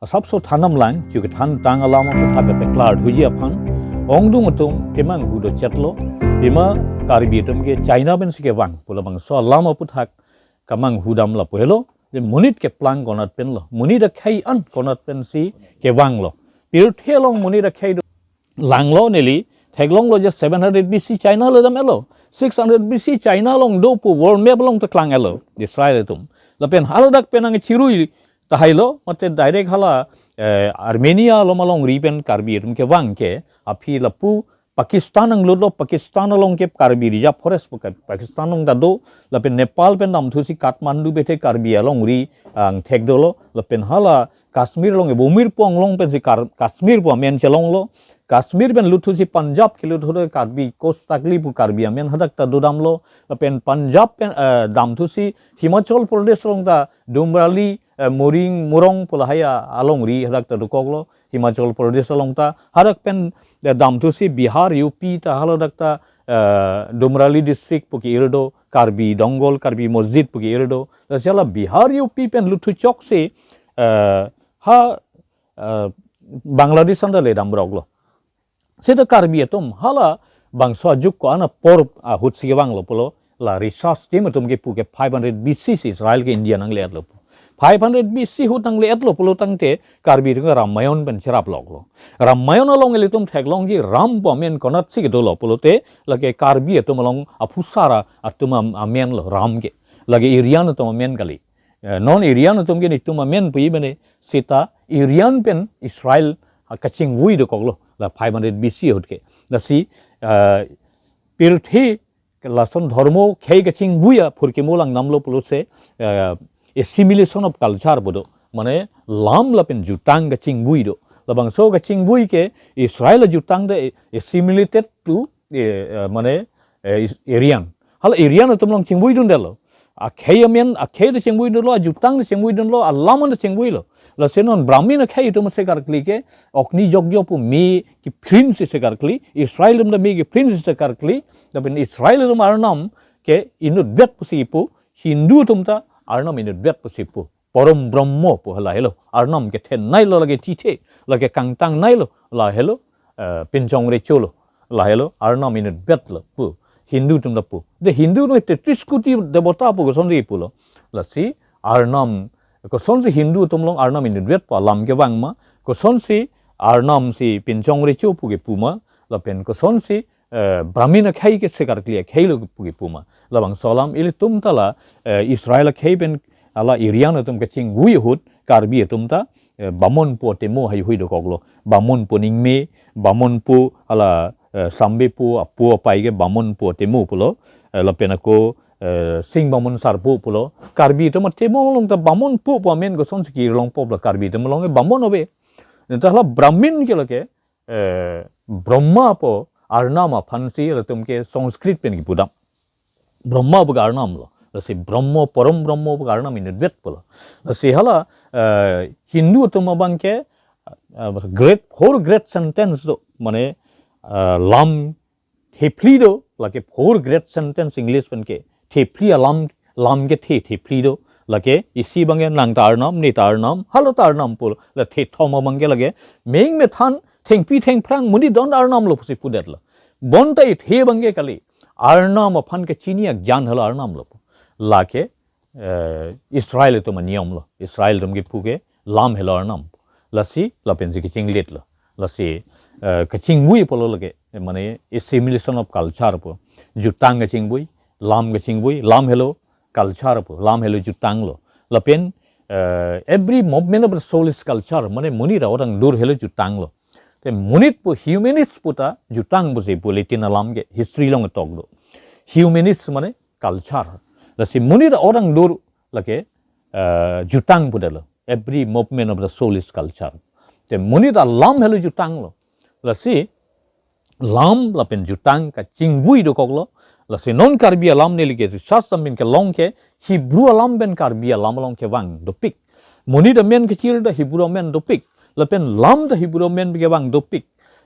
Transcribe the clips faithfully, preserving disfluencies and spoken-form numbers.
asapso than damlang, chu kethan tang alam aputhak kepeklar thuji aphan ongdung atum kemanghu do chetlo. Pima Karbi atum ke China pensi kevang pu labangso alam aputhak kemanghu dam lapu helo. Je monit keplang konat pen lo, monit akhei an konat pensi kevang lo. Pirthe along monit akhei do langlo neli, theklonglo je seven hundred B C China le dam-etlo. Six hundred B C China along do pu world map along ta klang-etlo Israel atum. Lapen haladak pen nangchirui tahai lo, mate direct hala, eh, Armenia along alongri pen Karbi atum kevang ke, aphi lapu Pakistan nanglutlo, Pakistan along ke Karbi Reserve Forest pu ke Pakistan along ta do, lapen Nepal pen damthusi Kathmandu bethe Karbi alongri angthek dolo, lapen hala Kashmir along, Bumir pu anglong pensi Kar-, Kashmir pu amen chelonglo. Kashmir pen luthusi Punjab keluthu Karbi Coast Tagli pu Karbi amen hadak ta dodamlo. Lapen Punjab pen, eh, damthusi Himachal Pradesh along ta Dumrali, eh, Moring, Murong pu lahai alongri hadak ta dokoklo. Himachal Pradesh along ta hadak pen, eh, damthusi Bihar, U P ta haladak ta, eh, Dumrali district pu ke-ir do, Karbi Donggol, Karbi Masjid pu ke-ir do. Lasi hala Bihar, U P pen luthu choksi, eh, ha, eh, Bangladesh anta le damroklo. Seta Karbi atum hala bangso ajuk ko-an apor ahutsi kevanglo pulo, la research team atum kepu ke five hundred B C si Israel ke India nangle-etlo pu. Five hundred B C ahut nangle-etlo pulo tangte Karbi atum Ramayon pen cherap loklo. Ramayon along ilitum theklongji Ram pu amen konatsi kedolo pulote lake Karbi atum along aphusar atum am-, amen lo Ram ke. Lake Aryan atum amen kali. Eh, non Aryan atum ke netum amen pu-i mane seta Aryan pen Israel, ah, kachingvui dokoklo la five hundred B C ahut ke. Lasi, eh, pirthe lason dhormo khei kachingvui aphurkimo langdamlo pulote, eh, assimilation of culture pu do. Mane lam lapen jutang kachingvui do. Labangso kachingvui ke Israel jutang de assimilated to, eh, eh, mane, eh, is-, Aryan. Hala Aryan atum along chingvuidundetlo. Akhei amen, akhei ta chingvuidunlo, ajutang ta chingvuidunlo, alam ta chingvuilo. Lasi non Brahmin akhei atum sekarkli ke, okni jokjo pu me kephrinsi sekarkli, Israel atum ta me kephrinsi sekarkli, lapen Israel atum Arnam ke inutvet pusi pu, Hindu atum ta Arnam inutvet pusi pu. Porom Brahmo pu hala helo, Arnam kethenei lo lake tithe, lake kangtangnei lo, la helo, eh, pinchong recho lo, la helo, Arnam inutvetlo pu, Hindu atum ta pu. De Hindu atum tetis koti debota pu kosonsi pulo. Lasi Arnam, kosonsi Hindu atum along Arnam inutvet pu alam kevang ma, kosonsi Arnam si pinchong recho pu kepu ma, lapen kosonsi eh, Brahmin akhei ke sekarkli akhei lo pu kepu ma. Labangso alam ilitum ta la, eh, Israel akhei pen hala Aryan atum kachingvui ahut Karbi atum ta, eh, Bamon pu atemo haihui dokoklo. Bamon pu ningme, Bamon pu hala, eh, Sambe pu apu apai ke Bamon pu atemo pulo. Eh, lapen ako, eh, Sing Bamon Sarpo pulo. Karbi atum atemo along ta Bamon pu pu amen kosonsi kelong pop la Karbi atum along ke Bamon ave. Neta hala Brahmin ke lake, eh, Brahma pu Arnam aphansi latum ke Sanskrit pen kepudam. Brahma pu ke Arnam lo. Lasi Brahma, Porom Brahma pu ke Arnam inutvet pulo. Lasi hala, eh, Hindu atum abang ke, eh, great, four great sentence do. Mane, eh, lam thephli do, lake four great sentence English pen ke. Thephli alam, lam kethe, thephli do. Lake isi abang ke nang ta Arnam, ne ta Arnam, halo ta Arnam pu, la thethom abang ke lake meng methan, thengpi thengphrang, monit don Arnam lo pusi pudetlo. Bonta ithe abang ke kali, Arnam aphan kechini agyan halo Arnam lo pu. Lake, eh, Israel atum aniyom lo. Israel atum kepu ke lam helo Arnam. Lasi lapensi kachinglitlo. Lasi, eh, kachingvui pulo lake, eh, mane assimilation of culture pu. Jutang kachingvui, lam kachingvui, lam helo culture pu, lam helo jutang lo. Lapen, eh, every movement of the soul is culture, mane monit aodang dur helo jutang lo. Te monit pu humanist pu ta jutang pusi pu Latin alam ke history along tok do. Humanist mane culture. Lasi monit aodang dur lake, eh, jutang pudetlo. Every movement of the soul is culture. Te monit alam helo jutang lo. Lasi lam lapen jutang kachingvui dokoklo. Lasi non Karbi alam neli ke research dam pen kelong ke Hebrew alam pen Karbi alam along kevang dopik. Monit amen kechir ta Hebrew amen dopik. Lapen lam ta Hebrew amen kevang dopik.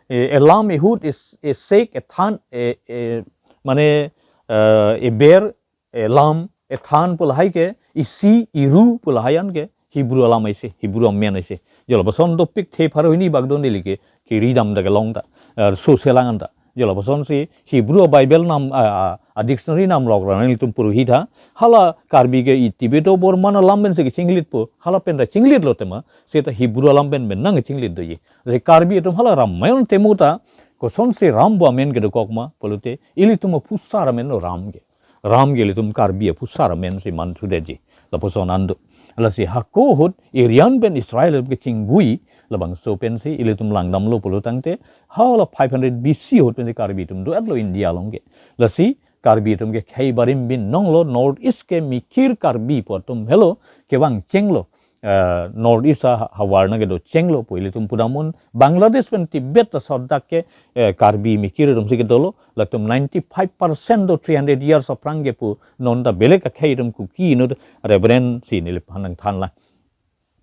Eh, a lamb, a hood, is a sheep, a than, a, a, mane, eh, a bear, a lamb, a than pu lahai ke, isi, iru pu lahai an ke, Hebrew alam aisi, Hebrew amen aisi. Jo lapuson dopik the pharo hini bak do neli ke, kiri dam ta kelong ta, eh, so selang an ta. Jo lapuson si Hebrew Bible nam, ah, ah, a dictionary nam lok ra nangtum puru hitha. Hala Karbi ke i Tibeto Borman alam pen si kachinglitpo. Hala pen ta chinglitlo tema. Seta Hebrew alam pen pen nangchinglitdoji. Jadi Karbi atum hala Ramayon temo ta, kosonsi Ram pu amen kedokok ma pulote, ilitum aphusar amen lo Ram ke. Ram ke ilitum Karbi aphusar amen si manthudetji. Lapuson an do. Lasi hako ahut Aryan pen Israel kechingbui, labangso pensi ilitum langdamlo pulo tangte, hala five hundred B C ahut pensi Karbi atum do-etlo India along ke. Lasi Karbi atum ke khei barim bin nonglo, North East ke mikir Karbi pu atum helo, kevang chenglo, eh, North East a ha-, havarna kedo chenglo pu ilitum pudam un, Bangladesh pen Tibet ta sodak ke, eh, Karbi mikir atum si kedolo, latum ninety-five percent do three hundred years aphrang ke pu, non ta belek akhei atum Kuki inut Reverend si neliphan nangthanlang.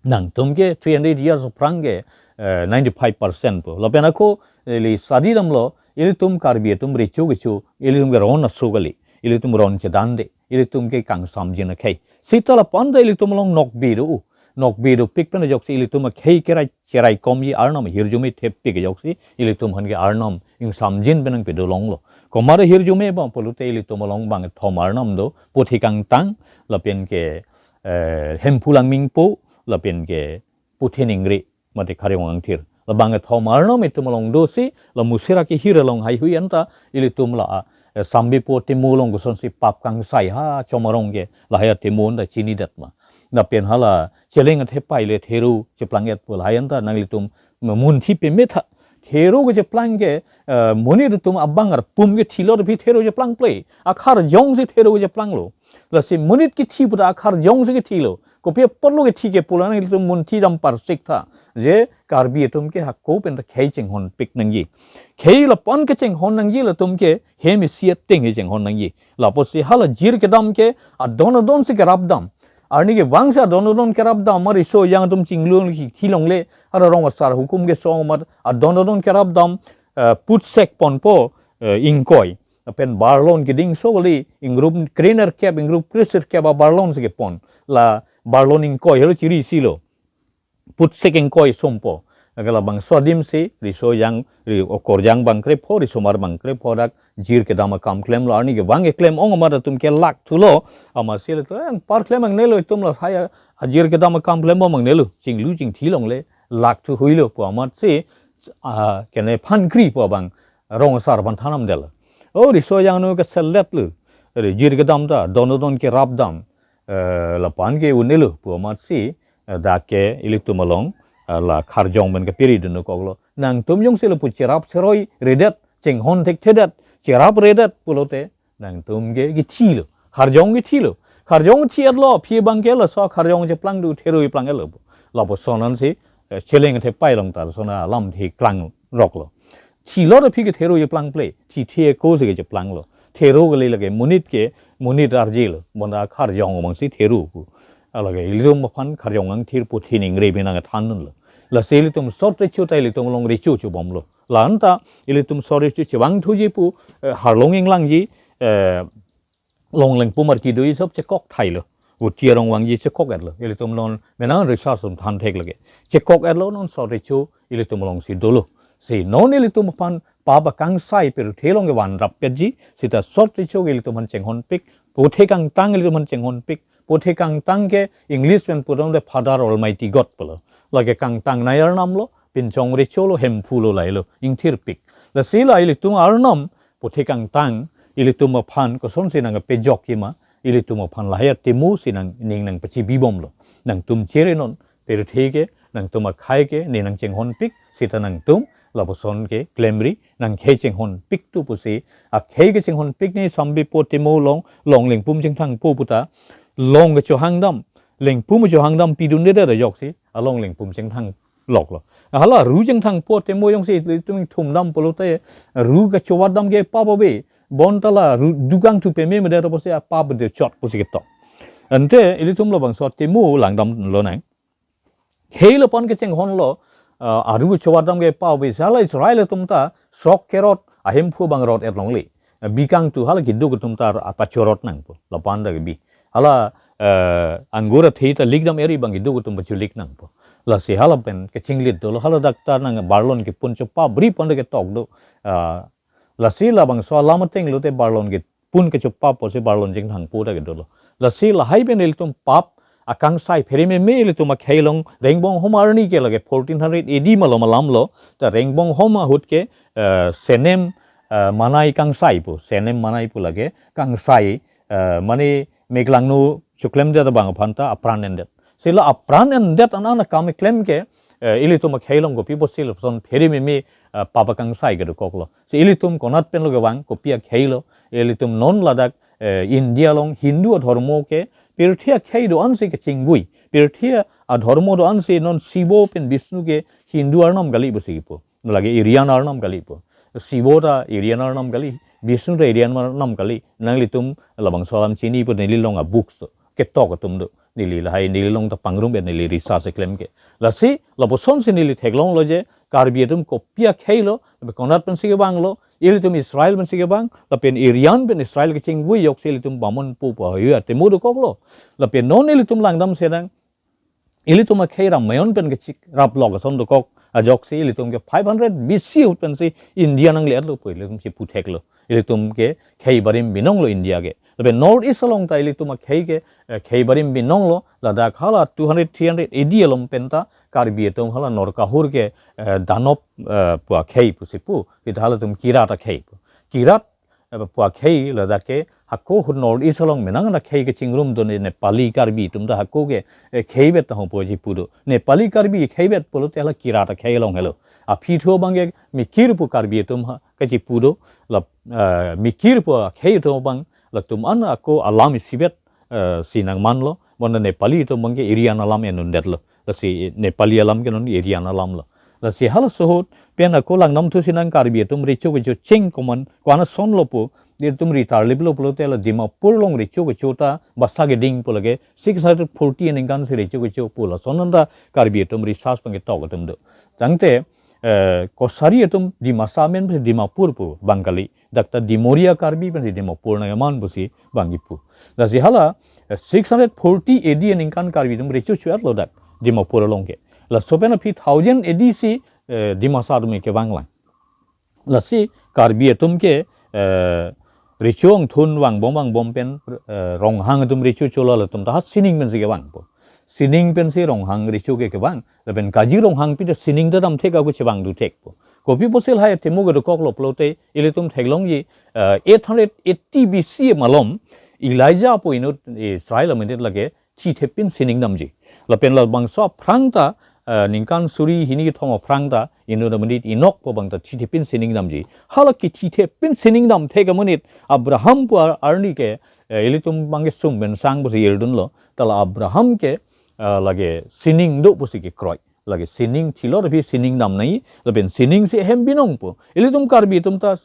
Nangtum ke three hundred years aphrang ke, eh, ninety-five percent pu. Lapen ako, eh, ili study damlo, ilitum Karbi atum recho kecho, ilitum ke ron aso kali, ilitum ron chedande, ilitum ke kangsamjin akhei. Seta lapu-an ta ilitum along nokbe do-u. Nokbe dopik pen ajoksi ilitum akhei kerai cherai komji, Arnam ahirjume thepik ajoksi ilitum aphan ke Arnam ingsamjin pen nangpado longlo. Komat ahirjume bang pulote ilitum along bangkethom Arnam do, Puthekangtang, lapen ke, eh, Hemphu Langmingpo, lapen ke Putheningri, mate Kharjong Angthir. La bangkethom Arnam itum along dosi, la Mosera kehir along haihui anta, ilitum la, eh, Sambipo Timung along kosonsi pap kangsai ha Chomarong ke, lahai atimung ta chinidet ma. Lapen hala Cheleng Athepai le Thero cheplang-et pu, lahai anta nanglitum munthi pemetha. Thero kecheplang ke, eh, monit atum abang arpum kethilo, tapi Thero cheplangple. Akharjong si Thero kecheplanglo. Lasi monit kethi puta akharjong si kethilo. Kopi apotlo kethi ke pulang ilitum munthi dam parsiktha. Je Karbi atum ke hako pen ta khei chinghonpik nangji. Khei lapu-an kechinghon nangji, latum ke hem isi ateng he chinghon nangji. Lapusi hala jir kedam ke adon adon si kerap dam. Arni kevang si adon adon kerap dam, mari so yang atum chinglu thilongle, hala rong asar hukum keso amat adon adon kerap dam, eh, putsek ponpo, eh, ingkoi. Lapen barlon keding so kali, ingrup krenerkep, ingrup krenerkep abarlon si kepon. La barlon ingkoi helo chiri silo. Putsek ingkoi sompo. Lake labangso adim si, riso yang, ri okorjang bang krepho, risomar bang krepho dak, jir kedam akam klemlo, arni kevang keklem ong amat atum ke lakthulo, amatsi le to, eh, anpar klem angnelo itum lahai, ajir kedam akam klembom angnelo, chinglu chingthilongle, lakthu huilo pu amatsi, ah, kene phan kri pu abang, rong asar aphan than damdetlo. O riso yang nu keselet lo. Ri jir kedam ta, don don kerap dam. Eh, lapu-an ke un-elo pu amatsi, eh, dak ke ilitum along, eh, la Kharjong pen kapiri dun koklo. Nangtum jongsi lapu cherap cheroi redet, chinghon thekthedet, cherap redet pulote, nangtum ke kethilo. Kharjong kethilo. Kharjong thi-etlo, aphi abang ke laso Kharjong cheplang do, Thero cheplang-etlo. Lapuson ansi, eh, Cheleng Athepai along ta lason alam thi klangroklo. Thilo ta aphi ke Thero cheplangple, thi thi ako si kecheplanglo. Thero kali lake monit ke, monit arjelo, bonta Kharjong abangsi Thero pu. Alake ilitum aphan Kharjong Angthir Putheningri pen nangthandunlo. Lasi ilitum sot recho ta ilitum along recho chobomlo. La anta ilitum sot recho chevangthuji pu, eh, Harlong inglangji, eh, Longlengpum arki do-i sop chekok thailo. Uti arong vangji chekok-etlo. Ilitum non menang research sum than thek lake. Chekok-etlo non sot recho ilitum alongsi dolo. Si non ilitum aphan pap akangsai pirthe along kevan rappetji, seta sot recho ilitum aphan chinghonpik, Puthekangtang ilitum aphan chinghonpik, Puthekangtang ke English pen pudam le Father Almighty God pulo. Lake kangtangnei Arnam lo, pinchong recho lo, Hemphu lo, lahai lo, ingthirpik. Lasi la ilitum Arnam, Puthekangtang, ilitum aphan kosonsi nangkepejokji ma, ilitum aphan lahai atemo si nangning nangpachibibomlo. Nangtum chere non, pirthe ke, nangtum akhei ke, ne nangchinghonpik, seta nangtum, lapuson ke, klemri, nangkhei chinghonpik tu pusi, akhei kechinghonpik ne Sambipo Timung along, Longlengpum chingthangpo puta, long kechohang dam, lengpum chohang dam pidundedet ajoksi, a Longlengpum chingthang loklo. Hala ru chingthangpo atemo jongsi ilitum thum dam pulote, ru kachovat dam ke pap ave, bonta la ru dukang thu peme medet pusi apap de chot pusi ketok. Ante ilitum labangso atemo langdamlo nang. Khei lapu-an kechinghonlo, ah, aru kachovat dam ke pap ave, hala Israel atum ta sok kerot, a Hemphu abang rot-et longle. Bikang thu hala keduk atum ta apachorot nangpo, lapu-an ta kebi. Hala, eh, anggur athe ta likdam eri bang kedo atum pachulik nangpo. Lasi hala pen kachinglit dolo, hala dak ta nang barlon kepun chopap bri pon ketok do. Ah, lasi labangso alam ateng lote barlon kepun kechopap pusi barlon jinghangpo ta kedolo. Lasi lahai pen ilitum pap akangsai pherememe ilitum akhei along Rengbonghoma arni ke lake fourteen hundred A D malom alam lo, ta Rengbonghoma ahut ke, eh, Senem, eh, Manai Kangsai pu, Senem Manai pu lake Kangsai, eh, mane meklangno choklemdet abang aphan ta apran endet. Si la apran endet an an akam keklem ke, eh, ilitum akhei along kopi pusi lapuson pherememe, eh, pap akangsai kedokoklo. Si ilitum konat pen lo kevang, kopi akhei lo, ilitum non ladak, eh, India along Hindu adhormo ke pirthe akhei do-an si kachingbui. Pirthe adhormo do-an si non Shiva pen Vishnu ke Hindu arnam kali pusi kipu. Lake Aryan arnam kali pu. Shiva ta Aryan arnam kali, Vishnu ta Aryan arnam kali. Nanglitum labangso alam chinipo, neli along a-books do, ketok atum do. Neli lahai neli along ta pangrum pen neli research keklem ke. Lasi lapuson si neli theklonglo je Karbi atum kopi akhei lo, lapen konat pensi kevanglo, ilitum Israel pensi kevang, lapen Aryan pen Israel kachingbui ajoksi ilitum Baman pu pu ahui atemo dokoklo. Lapen non ilitum langdam sedang, ilitum akhei Ramayan pen kachik raplok ason dokok ajoksi ilitum ke five hundred B C ahut pensi India nangle-etlo pu ilitum si putheklo. Ilitum ke khei barim binong lo India ke. Lapen North East along ta ilitum akhei ke, eh, khei barim binong lo, ladak hala two hundred, three hundred A D along pen ta Karbi atum hala Norkahur ke, eh, Danop, eh, pu akhei pusi pu, kita halatum Kirat akhei pu. Kirat, eh, pu akhei ladak ke hako ahut North East along menang akhei kechingrum do ne Nepali Karbi atum ta hako ke, eh, kheivet tahong pu chipu do. Nepali Karbi kheivet pulote hala Kirat akhei along helo. Aphi thu abang ke Mikir pu Karbi atum ha kachipu do, la, eh, Mikir pu akhei thu abang latum an ako alam isivet, eh, si nangmanlo, bonta Nepali atum abang ke Aryan alam en-undetlo. Lasi Nepali alam ke non Aryan alam lo. Lasi halaso ahut pen ako langdam thu si nang Karbi atum recho kecho cheng koman, ko-an asonlo pu, ilitum ri tarliplo pulote la Dimapur along recho kecho ta basa keding pu lake six hundred forty aningkan si recho kecho pu, lason an ta Karbi atum research abang ketok atum do. Tangte, eh, Kosari atum Dimasa amen pusi Dimapur pu bang kali. Dak ta Dimoria Karbi pensi Dimapur nangkeman pusi bang kipu. Lasi hala, eh, six hundred forty A D aningkan Karbi atum recho cho-etlo dak Dimapur along ke. Laso pen aphi thousand A D si, eh, Dimasa atum kevanglang. Lasi Karbi atum ke, eh, recho angthun vangbom vangbom pen, eh, Ronghang atum recho cholo, latum ta ha Sining pensi kevangpo. Sining pensi Ronghang recho ke kevang. Lapen Kaji Ronghangpi ta Sining ta damthek ako chevang duthekpo. Kopi pusi lahai atemo kedokoklo pulote ilitum theklongji, eh, eight hundred eighty B C malom Elijah pu inut Israel amindit lake chithepin Sining damji. Lapen labangso aphrang ta, eh, ningkan suri hini kethom aphrang ta inut amindit Enok pu abang ta chithepin Sining damji. Hala kechithepin Sining damthek amonit Abraham pu ar-, arni ke, eh, ilitum abang ke sum pen sang pusi irdunlo. Ta la Abraham ke, eh, lake Sining do pusi kekroi. Lake Sining thilot aphi Sining dam nangji, lapen Sining si hem binongpo. Ilitum Karbi atum ta,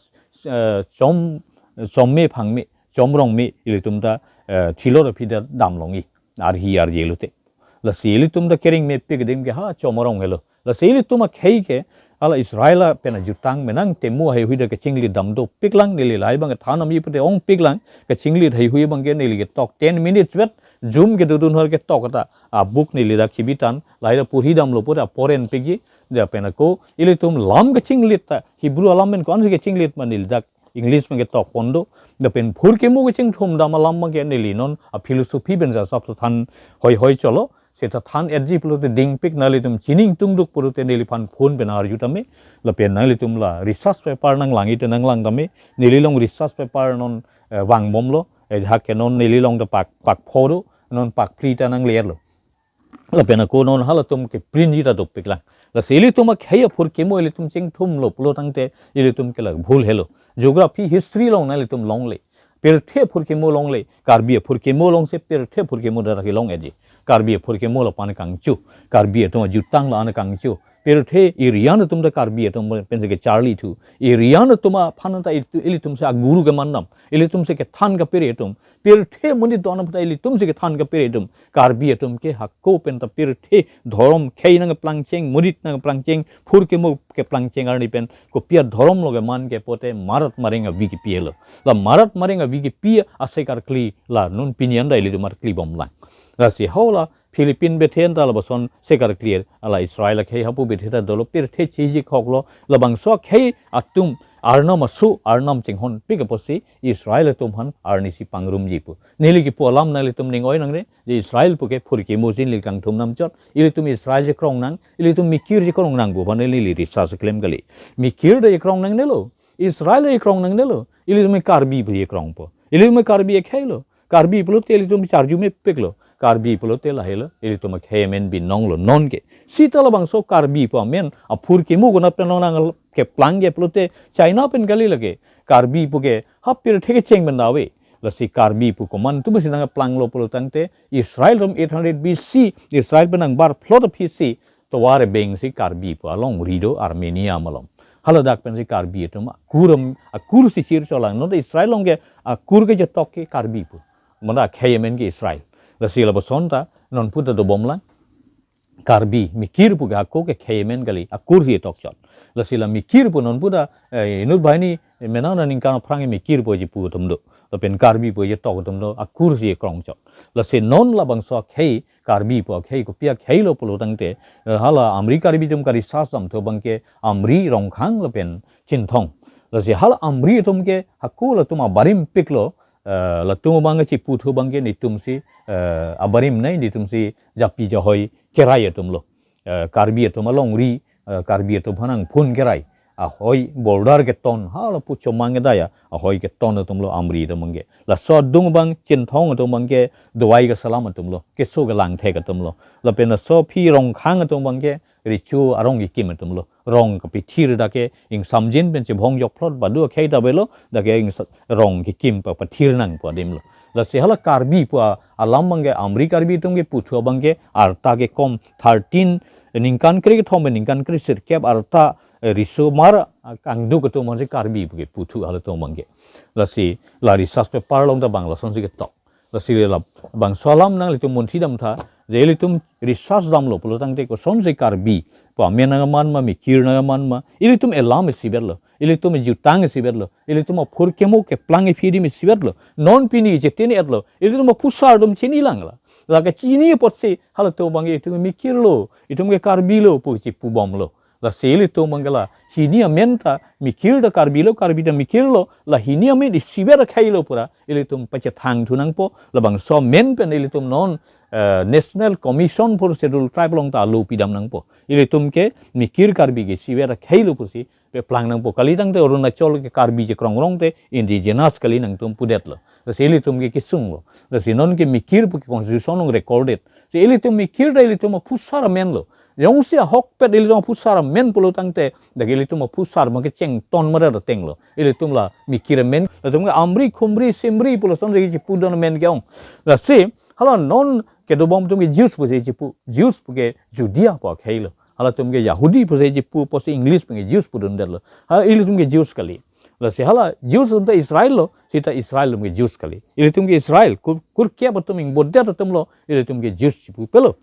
eh, chom, chom me phang me, chom rong me, ilitum ta, eh, thilot aphi ta damlongji. Arhi arje lote. Lasi ilitum ta kering mepik adim ke ha chom rong helo. Lasi ilitum akhei ke, hala Israel pen ajutang menang temo heihui ta kachinglit dam dopiklang, neli lahai abang kethan nangji pute ongpiklang, kachinglit heihui abang ke neli ketok ten minutes vet, Zoom kedodun hor ketok ta, a-book neli dak chibitan, lahai ta porhi damlo pute apor enpikji, lapen ako, ilitum lam kachinglit ta, Hebrew alam pen ko-ansi kachinglit ma neli dak English pen ketok pon do, lapen phurkimo kachingthum dam alam abang ke neli non a-philosophy pen sa sap sa than hoihoi cholo, seta than-etji pulote dingpik, nanglitum chini ingtung duk pulote neliphan phone pen arju tame, lapen nanglitum la research paper nanglangji te nanglang tame, neli along research paper non, eh, vangbomlo, eh, hak ke non neli along ta pak, pak pho do, non pak phli ta nangle-etlo. Lapen ako non halatum ke printji ta dopiklang. Lasi ilitum akhei aphurkimo ilitum chingthumlo pulo tangte ilitum ke la bhul helo. Geography, history along nanglitum longle. Pirthe aphurkimo longle. Karbi aphurkimo alongsi pirthe aphurkimo dak kelong-etji. Karbi aphurkimo la pan kangchu. Karbi atum ajutang la an kangchu. Pirthe Aryan atum ta Karbi atum pensi kecharli thu. Aryan atum aphan ta itu, ilitumsi aguru keman dam. Ilitumsi kethan kaphere atum. Pirthe monit do-an aphan ta ilitumsi kethan kaphere atum. Karbi atum ke hako pen ta pirthe dhorom khei nangplangcheng, monit nangplangcheng, phurkimo keplangcheng arni pen kopi adhorom lo keman ke pote marat mareng avi kepi helo. La marat mareng avi kepi asai karkli la non pini an ta ilitum arkli bomlang. Lasi hala Philippine bethe ta lapuson sekar clear, hala Israel akhei hapu bethe ta dolo, pirthe chiji khoklo, labangso akhei atum Arnam aso, Arnam chinghonpik apotsi Israel atum aphan arnisi pangrumji pu. Neli kipu alam nanglitum ning-oi nangne, je Israel puke phurkimo si neli kangthum namchot, ilitum Israel chekrong nang, ilitum mikir chekrong nang pu aphan neli research klem kali. Mikir ta chekrong nangnelo, Israel ta chekrong nangnelo, ilitum Karbi pu chekrongpo. Ilitum Karbi akhei lo, Karbi pulote ilitum charju mepiklo. Karbi pulote lahelo, ilitum akhei amen binonglo nonke. Seta labangso Karbi pu amen aphurkimo konat pen nang keplang ke pulote China pen kali lake. Karbi puke ha pirthe kecheng pen ta ave. Lasi Karbi pu komantu pusi nangplanglo pulo tangte Israel atum eight hundred B C, Israel pen nangbar plot aphi si tovar abeng si Karbi pu alongri do Armenia malom. Haladak pensi Karbi atum akur am-, akur si chircholang. Non Israel along ke akur kechetok ke Karbi pu. Mane akhei amen ke Israel. Lasi lapuson ta non puta dobomlang. Karbi mikir pu ke ako ke akhei amen kali, akur si tokchot. Lasi la mikir pu non puta, eh, inut banghini, eh, menang na ningkan aphrang mikir pu chipu atum do. Lapen Karbi pu chetok atum do, akur si krongchot. Lasi non labangso akhei, Karbi pu akhei kopi akhei lo pulo tangte, eh, hala Amri Karbi atum ka-research damthu abangke Amri, Rongkhang lapen Chinthong. Lasi hala Amri atum ke hako latum abarim piklo, eh, latum abangke chiputhu abangke netum si, eh, abarim nei, netum si japi jahoi kerai atum lo. Eh, Karbi atum alongri, eh, Karbi atum aphan nangphun kerai. Ahoi border keton, hala pu chomang kedaya, ahoi keton atum lo Amri atum abangke. Laso adung abang Chinthong atum abangke dawai kasalam atum lo, keso kelangthek atum lo. Lapen laso aphi Rongkhang atum abangke recho arong kekim atum lo. Rong kapithir dak ke ingsamjin pen chibhong jokplot badu akhei ta avelo, dak ke ingsa-, rong kekim pa pathir nang pu adim lo. Lasi hala Karbi pu a-, alam abangke Amri Karbi atum keputhu abangke arta kekom thirteen, ningkan kre kethom ningkan kre sirkep arta, eh, riso mar, ah, kangduk atum aphansi Karbi pu keputhu halatum abangke. Lasi la research paper along ta bang lasonsi ketok. Lasi labangso alam nanglitum munthi damtha, je ilitum research damlo pulo tangte kosonsi Karbi pu amen nangman ma, mikir nangman ma, ilitum elam isibetlo, ilitum jutang isibetlo, ilitum aphurkimo keplang aphi adim isibetlo. Non pini chetini etlo, ilitum aphusar atum chinilanglo. Lake chini apotsi halatum abangke itum mikir lo, itum ke Karbi lo pu chipubomlo. Lasi ilitum abangke la hini amen ta mikir ta Karbi lo, Karbi ta mikir lo, la hini amen isibet akhei lo pura ilitum pachethangthu nangpo, labangso amen pen ilitum non, eh, National Commission for Scheduled Tribe along ta alo pidam nangpo. Ilitum ke mikir Karbi ke isibet akhei lo pusi peplang nangpo. Kali tangte Arunachal ke Karbi chekrong rong te indigenous kali nangtum pudetlo. Lasi ilitum ke kesunglo. Lasi non ke mikir pu ke constitution along recorded. Si ilitum mikir ta ilitum aphusar amen lo. Jongsi ahokpet ilitum aphusar amen pulo tangte, dak ilitum aphusar abangke chengton mara dateng lo. Ilitum la mikir amen, latum ke Amri, Khumri, Simri pulo son regi chipudon amen ke-ong. Lasi hala non kedobom atum ke Jews pusi chipu, Jews pu ke Judea pu akhei lo. Halatum ke Yahudi pusi chipu, pusi English pen ke Jews pudundetlo. Ha, ilitum ke Jews kali. Lasi hala Jews atum ta Israel lo, seta Israel atum ke Jews kali. Ilitum ke Israel, kur, kurkep atum ingbodet atum lo, ilitum ke Jews chipu pelo.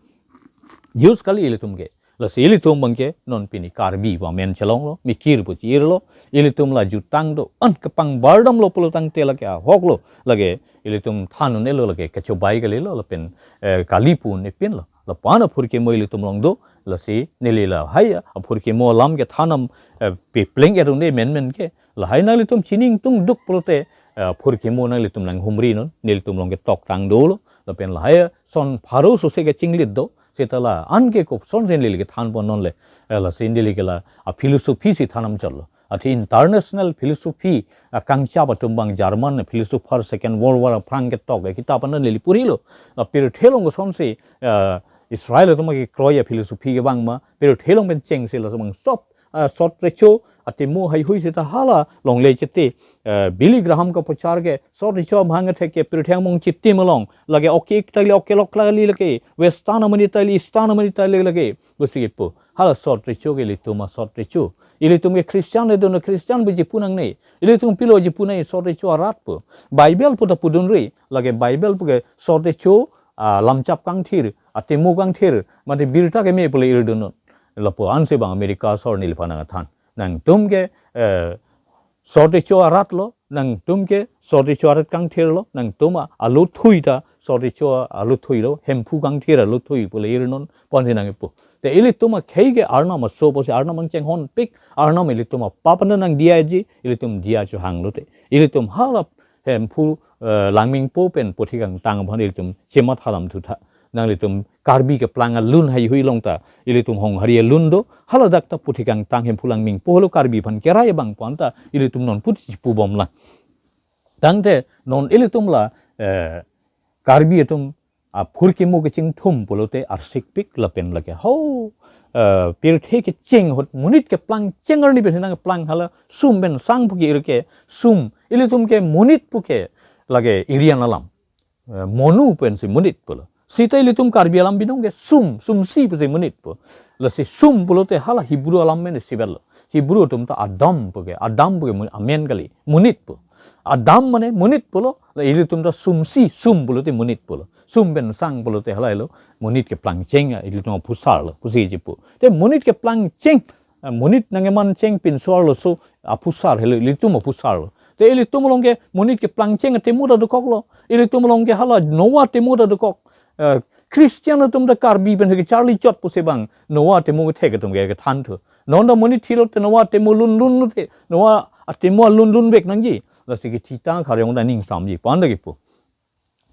Jews kali ilitum ke. Lasi ilitum abangke non pini Karbi pu amen chelonglo, mikir pu chi-irlo, ilitum la jutang do-an kepangbar damlo pulo tangte lake ahok lo, lake ilitum than un-elo, lake kachobai kalilo, lapen, eh, kali pu nepinlo. Lapu-an aphurkimo ilitum along do, lasi neli lahai aphurkimo alam kethan nam, eh, pepleng erunde menmen ke. Lahai nanglitum chini ingtung duk pulote, eh, aphurkimo nanglitum nanghumri non, nelitum along ketoktang dolo, lapen lahai son pharo sose kechinglit do, seta la-an ke kopsonsi neli kethanpon non le, eh, lasi neli ke la aphilosophy si than namchotlo. Athe international philosophy akangchap atum abang German philosopher Second World War aphrang ketok akitap an neli porilo. La pirthe along kosonsi, eh, Israel atum kekroi aphilosophy ke abang ma, pirthe along pen chengsi laso abang sop, eh, sot recho, atimo haihui seta hala longle chete, eh, Billy Graham kapochar ke sot recho amahang atheke pirthe angbong chitim along, lake oke ik tagli oke lok tagli lake, Western amonit tagli, Eastern amonit tagli lake, pusi kepu. Hala sot recho ke ilitum asot recho. Ilitum ke Christian le dun Christian pu chipu nangne. Ilitum pilo chipu nang sot recho arat pu. Bible pu ta pudunri, lake Bible pu ke sot recho, ah, lamchap kangthir, atimo kangthir, mate birta keme pule irdunnon. Lapu-ansi bang America asor neliphan nangthan. Nangtum ke, eh, sot recho arat lo, nangtum ke sot recho arat kangthir lo, nangtum a-, alo thui ta sot recho aluthoi lo, Hemphu kangthir aluthoi pu le ir non ponsi nangkipu. Te ilitum akhei ke Arnam aso pusi Arnam nangchenghonpik, Arnam ilitum apap an nangdiyaji, ilitum diya chohanglo te. Ilitum hala Hemphu, eh, Langmingpo pen puthot kangtang aphan ilitum chematha lam thutha. Nanglitum Karbi keplang alun heihui along ta, ilitum Honghari alun do, haladak ta puthot kangtang Hemphu Langmingpo helo Karbi aphan kerai abang pu anta, ilitum non puthot chipubomlang. Tangte non ilitum la, eh, Karbi atum aphurkimo kechingthum pulote arsikpik lapen lake ho, eh, pirthe kecheng ahut monit keplang cheng arni pensi nangplang hala sum pen sang pu ke-ir ke sum, ilitum ke monit pu ke lake irian alam. Eh, monu pensi monit pulo. Sita ilitum Karbi alam binong ke sum, sumsi pusi monit pu. Lasi sum pulote hala Hebrew alam men isivet lo. Hebrew atum ta Adam pu ke, Adam pu ke mon-, amen kali, monit pu. Adam mane monit pulo, la ilitum ta sumsi, sum pulote monit pulo. Sum pen sang pulote hala helo monit keplang cheng, ilitum aphusar lo pusi chipu. Te monit keplang cheng, eh, monit nangkeman cheng pinso arloso aphusar helo, ilitum aphusar lo. Te ilitum along ke monit keplang cheng atemo ta dokok lo. Ilitum along ke hala Noah atemo ta dokok. Eh, Christian atum ta Karbi pen ke charli chot pusi bang Noah atemo kethek atum ke kethan thu. Non ta monit thilo te Noah atemo lunlun te, Noah atemo lunlun vek nangji. Lasi kethi ta kharyong ta ningsamji pu anta kipu.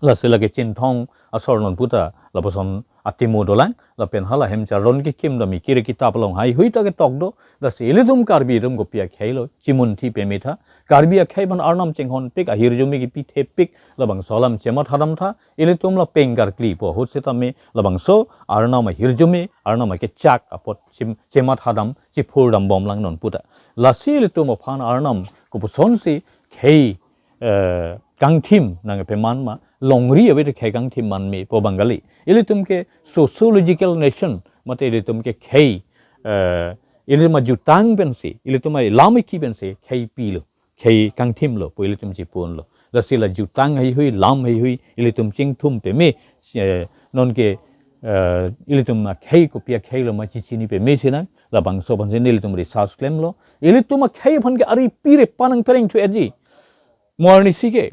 Lasi lake Chinthong asor non puta lapuson atemo dolang, lapen hala hem charlon kekim ta Mikir akitap along heihui ta ketok do. Lasi ilitum Karbi atum kopi akhei lo, chimunthi pemetha. Karbi akhei aphan Arnam chenghonpik, ahirjume kipithepik, labangso alam chematha damtha. Ilitum la peng karkli pu ahut setame labangso Arnam ahirjume, Arnam akechak apot chim-, chematha dam, chiphur dambomlang non puta. Lasi ilitum aphan Arnam kopusonsi khei, eh, kangthim nangpeman ma, longri ave te khei kangthim man me pu bang kali. Ilitum ke sociological nation, mate ilitum ke khei, eh, ilitum ajutang pensi, ilitum alam iki pensi khei pilo, khei kangthim lo pu ilitum chipu-un lo. Lasi la jutang heihui, lam heihui, ilitum chingthum peme, eh, non ke, eh, ilitum akhei kopi akhei lo ma chichini peme sinang, labangso aphansi nelitum research klemlo. Ilitum akhei aphan ke aripi re panang pereng thu eji. Mo arnisi ke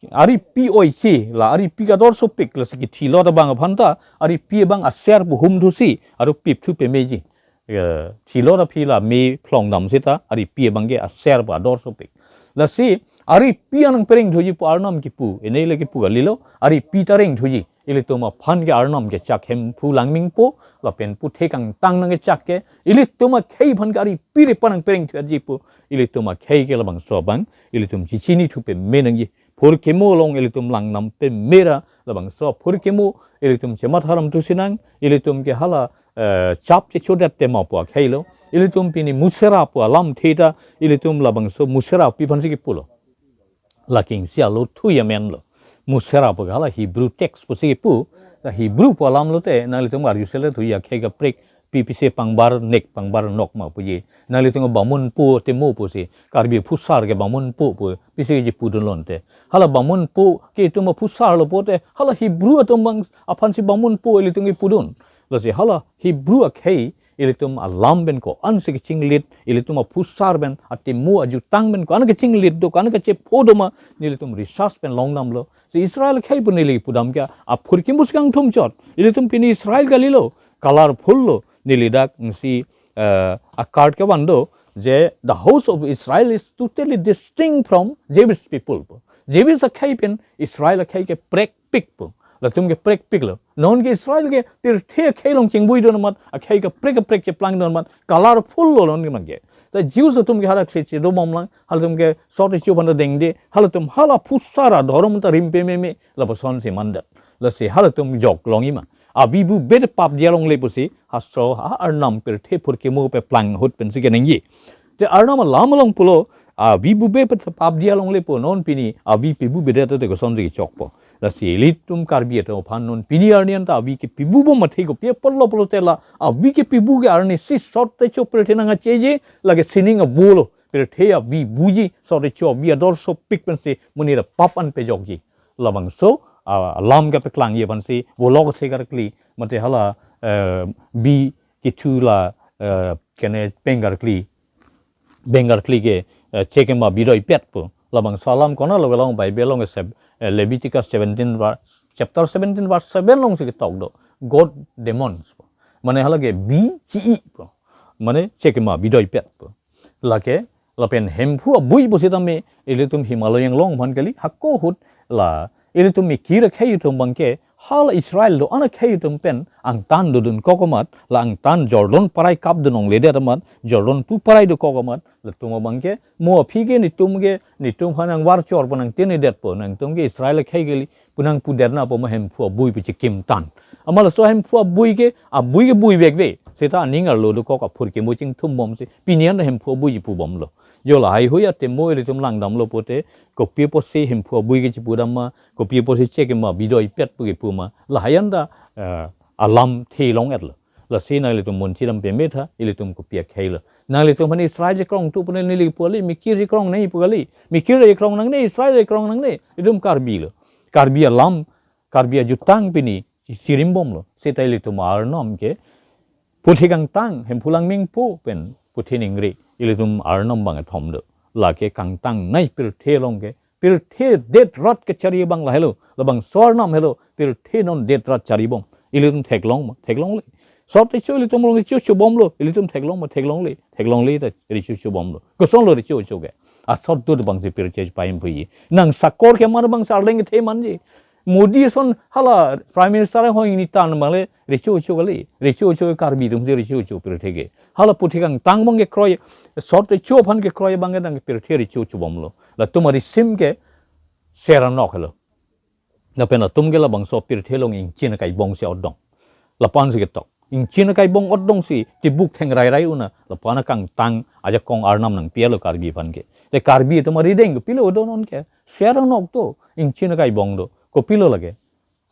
aripi oiche, la aripi kador sopik, lasi kethilo ta bang aphan ta aripi abang aser pu hum thusi aru pip thu pemeji. Eh, thilo ta phi la me phlong dam seta aripi abang ke aser pu ador sopik. Lasi aripi anang pereng thuji pu Arnam kipu, ene le kipu kalilo, aripi ta reng thuji. Ilitum aphan ke Arnam kechak Hemphu Langmingpo, lapen puthot kangtang nangkechak ke, ilitum akhei aphan ke aripi re panang pereng thuji pu, ilitum akhei ke labangso abang, ilitum chichini thu peme nangji. Phurkimo along ilitum langnam peme ra, labangso phurkimo ilitum chematha ram thu sinang, ilitum ke hala, eh, chap chechodet tema pu akhei lo, ilitum pini Muserra pu alam theta, ilitum labangso Muserra pi aphansi kipulo. Laking si alo thui amen lo. Muserra pu hala Hebrew text pusi kipu. Ta Hebrew pu alam lote, nanglitum arjusela thui akhei kaprek, pi pise pangbar nek pangbar nok ma puji. Nanglitum Bamunpo atemo pusi, Karbi aphusar ke Bamunpo pu, pise ji pudun lonte. Hala Bamunpo ke itum aphusar lo pote, hala Hebrew atum abang aphansi Bamunpo ilitum kipudun. Lasi hala Hebrew akhei, ilitum alam pen ko-ansi kechinglit, ilitum aphusar pen, atemo ajutang pen ko-an kechinglit do, ko-an kachepho do ma, nelitum research pen longdamlo. Si Israel akhei pu neli pudam ke, aphurkimo si kangthum chot. Ilitum pini Israel kalilo, colorful lo, neli dak si, eh, a card kevan do, je the house of Israel is totally distinct from Jewish people. Jewish akhei pen Israel akhei ke prekpik pu. Latum ke prekpik lo. Non ke Israel ke pirthe akhei along chingbui do amat, akhei kaprek kaprek cheplang do amat, colorful lo non ke man ke. Ta Jews atum ke hala cheche dobomlang, halatum ke sot recho aphan ta dengde, halatum hala aphusar adhorom ta rim pememe, lapusonsi mandat. Lasi halatum jok longji ma. Avi bube te pap diya longle pusi, hastro ha Arnam pirthe phurkimo peplang ahut pensi keningje. Te Arnam alam along pulo, avi bube pet pap diya longle pu non pini, avi pibubedet te kosonsi kechokpo. Lasi ilitum Karbi atum aphan non pini arni anta avi kepibubom mathe kopi apotlo pulote la, avi kepibu ke arnisi sot recho pirthe nangkacheji, lake sining avo lo, pirthe avi buji, sot recho avi ador sopik pensi monit apap an pejokji. Labangso, ah, alam kepaklangji aphansi, volok se karkli, mate hala, eh, bi kithu la, eh, kene peng karkli, peng karkli ke, eh, chekema bidoi pet pu. Labangso alam konat lo kelong Bible along se, eh, Leviticus seventeen verse, Chapter seventeen verse seven alongsi ketok do. God demons. Mane hala ke bi chi-i pu. Mane chekema bidoipet pu. Lake lapen Hemphu abui pusitame ilitum Himalaya along aphan kali, hako ahut la ilitum Mikir akhei atum abangke hala Israel do-an akhei atum pen angtan dodun kok amat, la angtan Jordan parai kapdun longledet amat, Jordan pu parai dokok amat, latum abangke mo aphi ke netum ke netum aphan nangvarchor pu nangtene detpo, nangtum ke Israel akhei kali pu nangpudet nangpo ma Hemphu abui pu chekimtan. Amat laso Hemphu abui ke, abui ke buivekve. Seta aning arlo dokok aphurkimo chingthumbomsi pini an Hemphu abui chepubomlo. Jo lahai hui atemo ilitum langdamlo pote, kopi apotsi Hemphu abui ke chepudam ma, kopi apotsi chekema bidoipet pu kepu ma, lahai anta, eh, alam thelong-etlo. Lasi nanglitum munchidam pemetha, ilitum kopi akhei lo. Nanglitum aphan Israel chekrong tu pu neli pu kali, Mikir chekrong nangji pu kali. Mikir chekrong nangne, Israel chekrong nangne, itum Karbi lo. Karbi alam, Karbi ajutang pini chirimbomlo. Seta ilitum Arnam ke puthi kangtang, Hemphu Langmingpo pen puthi ningri, ilitum Arnam bang kethom do. Lake kangtangnei pirthe along ke, pirthe det rat kachari abang lahelo, labangso Arnam helo, pirthe non det rat charibom. Ilitum theklong ma, theklongle. Sot recho ilitum along recho chobomlo, ilitum theklong ma, theklongle, theklongle ta recho chobomlo. Kosonlo recho cho ke? Asot do abangsi pirthe paim puji. Nang sakor keman abangsi arleng kethe manji. Modi ason hala Prime Minister ahoi ni tan mangle recho cho kali, recho cho Karbi atumsi recho cho pirthe ke. Hala puthi kangtang abang kekroi, sot recho aphan kekroi abang ke nang pirthe recho chobomlo. Latum arisim ke ser anok helo. Lapen latum ke labangso pirthe along ingchin akaibongsi otdong. Lapu ansi ketok. Ingchin akaibong otdongsi tibuk theng rairai una, lapu an akangtang ajakong Arnam nangpilo Karbi aphan ke. Te Karbi atum arideng kopilo do non ke? Ser anok do, ingchin akaibong do. Kopilo lake?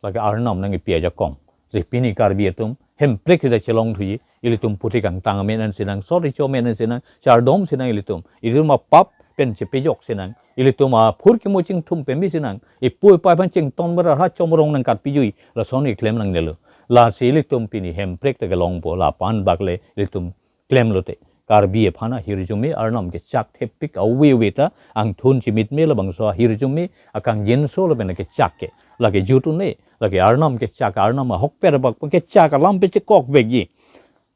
Lake Arnam nangkepi ajakong. Je pini Karbi atum Hemprek sida chelongthuji, ilitum puthi kangtang amen ansi nang, sot recho amen ansi nang, chardom si nang ilitum. Ilitum apap pen chepejoksi nang, ilitum aphurkimo chingthum pemesi nang, ipu ipai aphan chington bara ha chomrong nangkatpijui, lason keklem nangnelo. Lasi ilitum pini Hemprek ta kelongpo, lapu an bak le ilitum klemlote. Karbi aphan ahirjume Arnam kechak thepik, awe awe ta angthun chimitme, labangso ahirjume akangjinso lapen kechak ke. Lake jut un-e, lake Arnam kechak, Arnam ahokpet abak kechak alam pachekokvekji.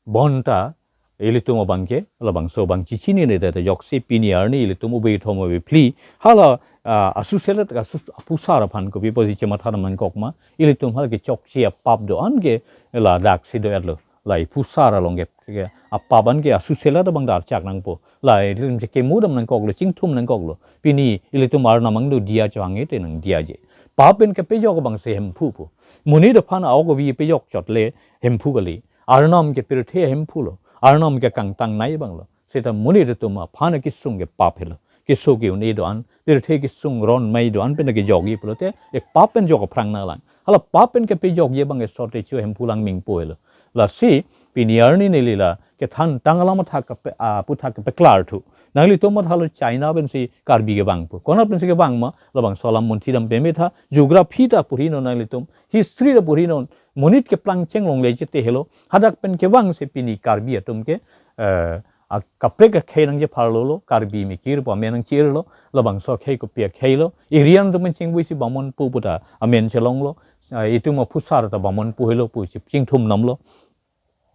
Bonta ilitum abang ke, labangso abang chechinine det ajoksi pini arni ilitum ove kethom ove phli, hala, ah, asuselet asus aphusar aphan kopi apotsi chematha nangkok ma, ilitum hala kechokche apap do-an ke ladaksi do-etlo. Lahai phusar along ke, ke apap an ke asuselet abang darchak nangpo. Lahai ilitum chekemudam nangkoklo, chingthum nangkoklo. Pini ilitum Arnam angno diya cho hanghe te nangdiyaje. Pap pen kepejok abangsi Hemphu pu. Monit aphan a-ok avi pejok chot le Hemphu kali. Arnam ke pirthe Hemphu lo. Arnam ke kangtangnei abang lo. Seta monit atum aphan kesung ke pap helo. Keso ke-un-e do-an, pirthe kesung ron mei do-an pen kejokji pulote, e pap pen jok aphrang nanglang. Hala pap pen kepejokji abang ke sot recho Hemphu Langmingpo helo. Lasi pini arni neli la kethan tang alam athak kepe-, ah, aphuthak kepeklarthu. Nanglitum amat hala China pensi Karbi kevangpo. Konat pensi kevang ma, labangso alam munchidam pemetha, geography ta purinon nanglitum, history ta purinon, monit keplang chenglongle chete helo, hadak pen kevangsi pini Karbi atum ke, eh, a kaprek akhei nangchepharlolo, Karbi Mikir pu amen nangchirlo, labangso akhei kopi akhei lo, irian atum chingvuisi Bamonpo pu ta amen chelonglo, eh, itum aphusar ta Bamonpo helo pu chip chingthum namlo.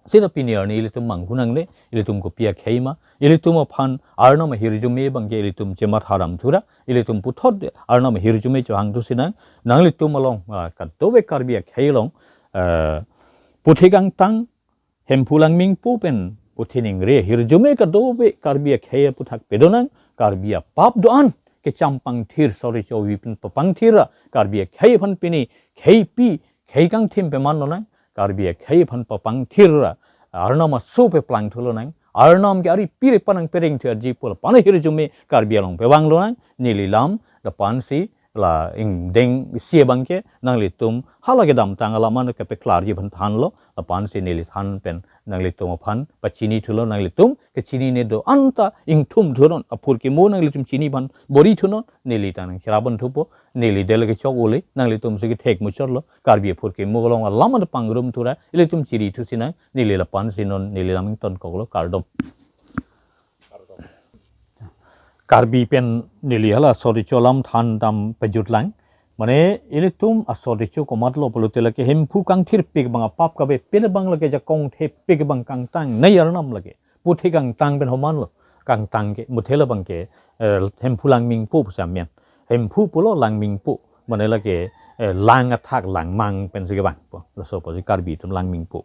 Seta pini arni ilitum manghu nangne, ilitum kopi akhei ma, ilitum aphan Arnam ahirjume abang ke ilitum chematha damthura, ilitum puthot Arnam ahirjume chohangthusi nang, nanglitum along, ah, kadokave Karbi akhei along, ah, puthi kangtang, Hemphu Langmingpo pen puthi ningri ahirjume kadokave Karbi akhei aphuthak pedonang, Karbi apap do-an kecham pangthir, sot recho avi pen papangthir ra, Karbi akhei aphan pini kheipi, khei kangthim peman lonang, Karbi akhei aphan papangthir ra, Arnam aso peplangthu lonang, Arnam ke ari pire panang pereng thu arji pu lapu an ahirjume Karbi along pevang lonang, neli lam, lapu ansi, la ingdeng isi abang ke, nanglitum hala kedamtang alam an kepeklarji aphan thanlo, lapu ansi neli than pen nanglitum aphan pachinithulo, nanglitum kechinine do-an ta ingthumthunon, aphurkimo nanglitum chini aphan borithunon, neli ta nangcherap thupo, neli dele kechok ole, nanglitum si kethek muchotlo, Karbi aphurkimo along alam an pangrumthura, ilitum chirithusi nang, neli lapu ansi non, neli lam ingtonkoklo, kardom. Karbi pen neli hala sot recho alam than dam pejutlang. Mane ilitum asor recho komatlo pulote lake Hemphu kangthirpik abang apap kabe pil abang lake jakong thepik abang kangtang nai Arnam lake. Puthot kangtang pen homan lo. Kangtang ke muthe labang ke, eh, Hemphu Langmingpo pusi amen. Hemphu pulo Langmingpo. Mane lake, eh, lang athak langmang pensi kevangpo. Laso pusi Karbi atum Langmingpo.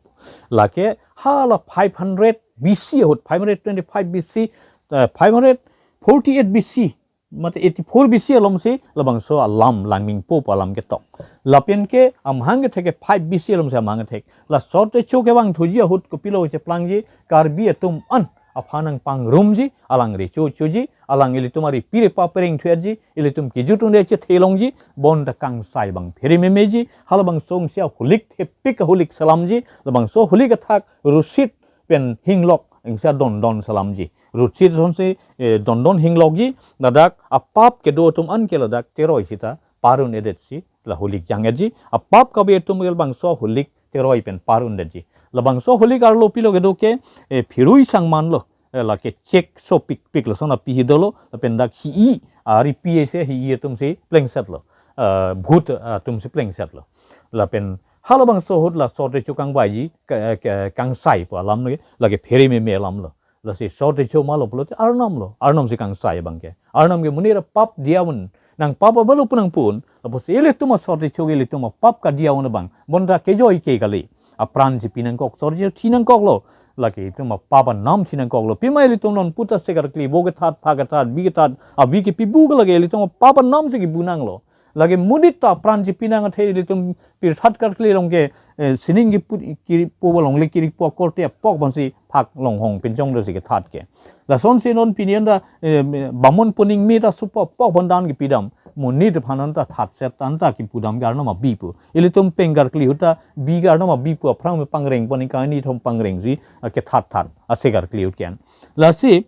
Lake hala five hundred B C ahut, five hundred twenty-five B C, eh, five hundred forty-eight B C, mate eighty-four B C alomsi labangso alam Langmingpo pu alam ketok. Lapen ke amahang kethek ke five B C alomsi amahang kethek. La sot recho kevang thuji ahut kopilo cheplangji, Karbi atum an aphan nangpangrumji, alang recho choji, alang ilitum aripi aripa pereng thuji, ilitum kejut un-e chethe longji, bonta kangsai abang phere memeji, halabangso angsi ahulik thepik ahulik selamji, labangso ahulik athak rusit pen hinglok angsi adondon selamji. Rusit asonsi, eh, dondon hinglokji, ladak apap kedo atum an ke ladak teroi sita par un-edetsi, la hulik jang-etji, apap kabe atum ke labangso hulik teroi pen par un-edetji. Labangso hulik arlo pilo kedo ke, eh, phirui sangmanlo, eh, lake chek sopikpik lason apihi dolo, lapen dak hi-i, aripi ese hi-i atumsi plengsetlo, eh, bhut, eh, atumsi plengsetlo. Lapen halabangso ahut la sot recho kangbaiji, ka-, ka-, kangsai pu alam lake, lake phere meme alamlo. Lasi sot recho malo pulote Arnam lo, Arnamsi kangsai abang ke. Arnam ke monit apap diya un, nang pap abalo pu nangpun, lapusi ilitum asot recho ke ilitum apap kadiya un abang, bonta kejoi ke kali. Apran si pinangkok, sot recho thinangkoklo, lake itum apap anam thinangkoklo. Pima ilitum non puta sekarkli, vo kethat, pha kethat, bi kethat, abi kepibu ke lake ilitum apap anamsi kibu nanglo. Lake monit ta apran si pinang athe ilitum pirthat karkli along ke, eh, sining kipu, kiripo along le kiripo akorte apok abangsi phak longhong pinchong dosi kethat ke. Lasonsi non pini anta, eh, bamon puning me ta supo apok abang dan kipidam. Monit aphan anta thatset anta kipudam ke Arnam abi pu. Ilitum peng karkli ahut ta bi ke Arnam abi pu aphrang me pangreng pon, ingkang ni thom pangrengsi, ah, kethat that, ah, sekarkli ahut ke-an. Lasi,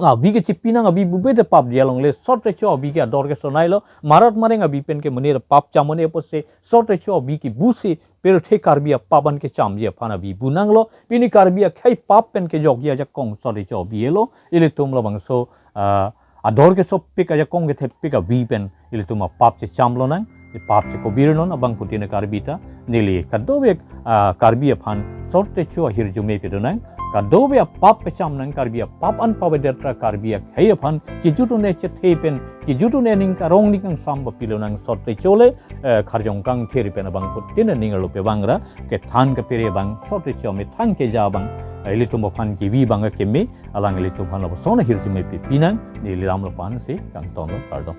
ah, abi kechipinang abi bube te pap diya longle, sot recho abi ke ador keso nailo, marat mareng abi pen ke monit apap cham un-e pusi, sot recho abi kibusi, pirthe Karbi apap an kechamji aphan abi bu nanglo, pini Karbi akhei pap pen kejokji ajakong sot recho abi elo, ilitum labangso, ah, ador kesopik ajakong kethepik abi pen, ilitum apap chechamlo nang, pap chekobir non abangphutin Karbi ta, neli kadokave, ah, Karbi aphan sot recho ahirjume pidun nang, kadokave apap kecham nang, Karbi apap an pavedet ra Karbi akhei aphan, kejut un-e chethe pen, kejut un-e ning karong ning kangsam pilo nang sot recho le, eh, Kharjong Kangthir pen abangphutin ning arlo pevangra, kethan kaphere abang, sot recho amethang keja abang, eh, ilitum aphan kevi abang keme, alang ilitum aphan lapuson ahirjume pipinang, neli lam lapu-ansi kangtonlo, kardom.